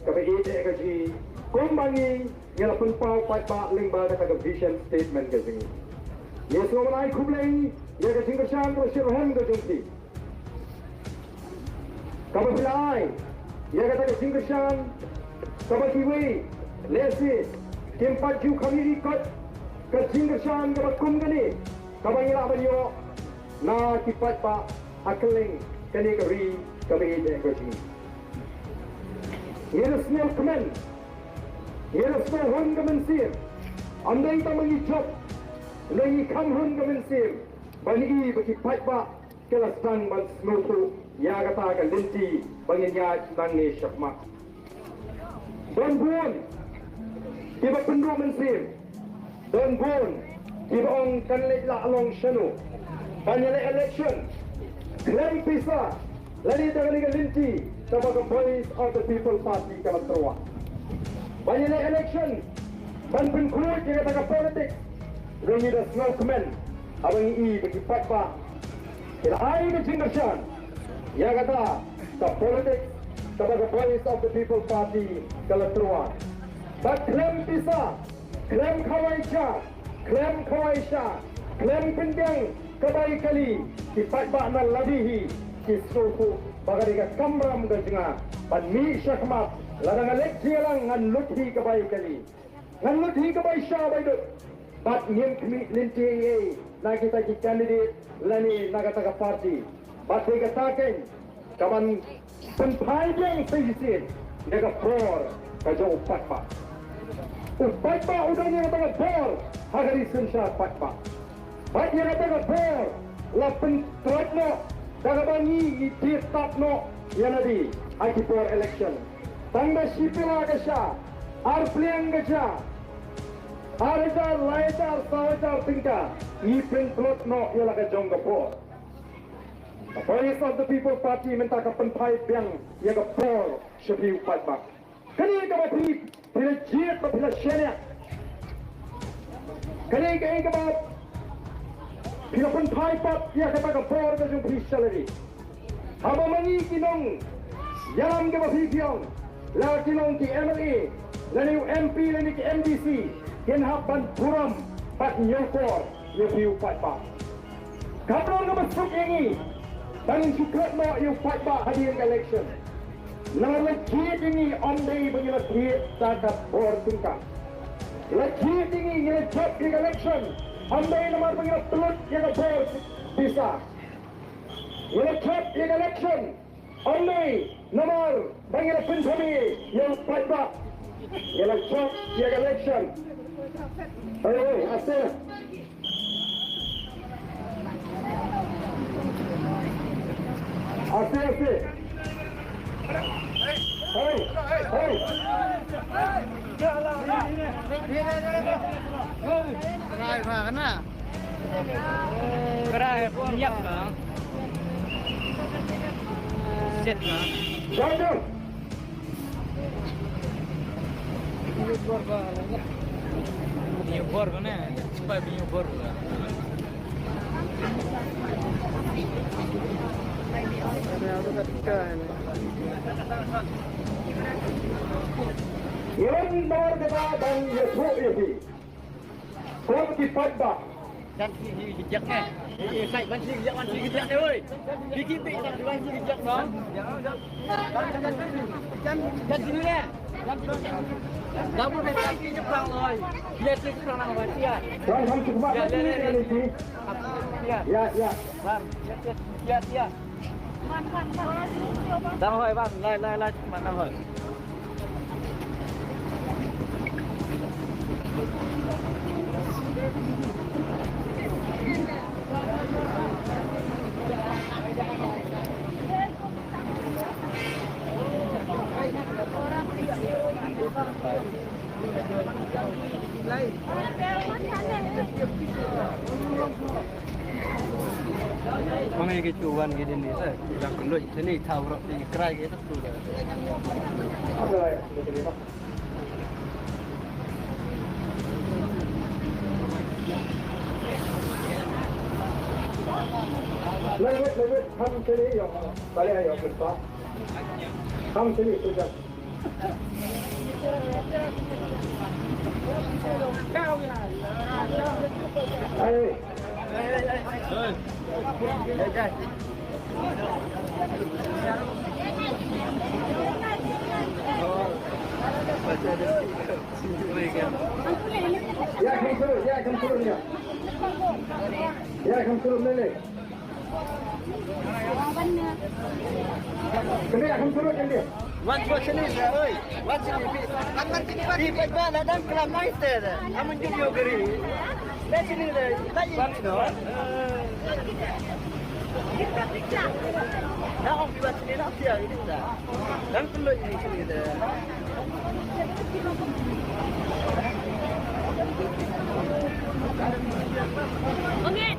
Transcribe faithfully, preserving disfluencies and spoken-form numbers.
Kaba ïeit eh ka jong ngi, kumba ngi, ngi la pynpaw paidbah lyngba kata ka vision statement ka jong ngi. Ngi sngewbha ban ai khublei ïa ka jingkyrshan kaba shyrkhei ka jong phi. Kaba phi la ai ïa kata ka jingkyrshan, kaba kiwei lehse kim pat ju kham ïohi kot ka jingkyrshan kaba kum kane kaba ngi lah ban ïoh na ki paidbah ha kylleng kane ka ri kaba ïeit eh ka jong ngi. Ngi da sngewkmen, ngi da sngewhun ka mynsiem. Ym dei tang ba ngi jop, hynrei ngi kham hun ka mynsiem ban i ba ki paidbah ki la sdang ban sngewthuh ïa kata ka lynti ba ngin ïaid nangne shakhmat. Don bun kiba pynduh mynsiem, don bun kiba ong kan leit lah long shano. Ban ïaleh election khlem pisa, lane da kane ka lynti kaba ka Voice of the People Party ka la tyrwa. Ban ïaleh election ban pynkhuid ïa kata ka politics, hynrei ngi da sngewkmen haba ngi i ba ki paidbah ki la ai ka jingkyrshan ïa kata ka politics kaba ka Voice of the People Party ka la tyrwa. Bad khlem pisa, khlem khawai sha, khlem khawai sha, khlem pynbiang ka bai kali, ki paidbah na lade hi ki sngewthuh ba ka dei ka kamram ka jong nga ban mih shakhmat. Lada nga leit jingïalang ngan lut hi ka bai kali, ngan lut hi ka bai sha bai duk. Bad ngim khmih lynti ei ei na kita ki candidate lane na kata ka party. Bad dei kata keiñ kaban pynphai biang sa shisien ïa ka bor ka jong u paidbah. U paidbah u don ïa kata ka bor ha ka ri synshar paidbah. Bad ïa kata ka bor la pyntreikam noh da kaba ngi, ngi tied tap noh ïa lade ha ki por election. Tang da shi pela ka sha, ar pliang ka sha, ar hajar, lai hajar, saw hajar tyngka, ngi pyntlot noh ïa la ka jong ka bor. Ka Voice of the People Party mynta ka pynphai biang ïa ka bor sha phi u paidbah. Kane kaba phi, phi la jied ba phi la shaniah. Kane kaei kaba phi la pynphai pat ïa kata ka bor ka jong phi sha lade. Haba ma ngi ki nongïalam kiba phi phi ong, la ki long ki M L A lane u M P lane ki M D C, kin hap ban burom bad ñiewkor ïa phi u paidbah. Ka don kaba suk ïa ngi ba ngin shu klet noh ïa u paidbah hadien ka election. Namar la jied ïa ngi ym dei ba ngi la thied da ka bor tyngka. La jied ïa ngi, ngi la jop ïa ka election ym dei namar ba ngi la pynlut ïa ka bor pisa. Ngi la jop ïa ka election ym dei namar ba ngi la pynthame ïa u paidbah. Ngi la jop ïa ka election. Hei, hei, aste. Aste, aste. Hei, hei. Rai ba kana. Krai, nyak ka. Set ka. Jom, jom. Bini bor ka ne? Supaya bini bor ka. Ngan bor ka ba ban ïathuh ïa phi. Kum ki paidbah. Jan sini sini jejak ne. Eh, sai ban sini jejak, ban sini jejak ne, oi. Dikit dikit jan sini sini jejak, no. Jan sini ne. Jan sini. Dah boleh jan sini nyebrang, oi. Dia sini nyebrang nang, oi. Dia. Wan, wan, cukup. Ya, ya, ya, ya. Ya, ya. Wan, ya, ya. Ya, ya. Dang hoi bang, lai lai lai, man dang hoi. Wan ïa ki tu wan ki dini te. Ïa ki luid sini thaw rot ïa ki krai ki tu. Lewit, lewit, kham sini ïa, balik ïa, kham sini tu jan. Ya, kan suruh, ya, kan suruh, ya. Ya, kan suruh, lele. Kan dia, kan suruh, kan dia. Wan, wan sini, oi. Wan sini, pi. Pi, pi, pi, na dang kelam nai te. Amun jum yo gari. Wan sini, wan sini. Na ong pi wan sini, na ong pi ya, ini dah. Dang perlu ini sini dah. Ongit.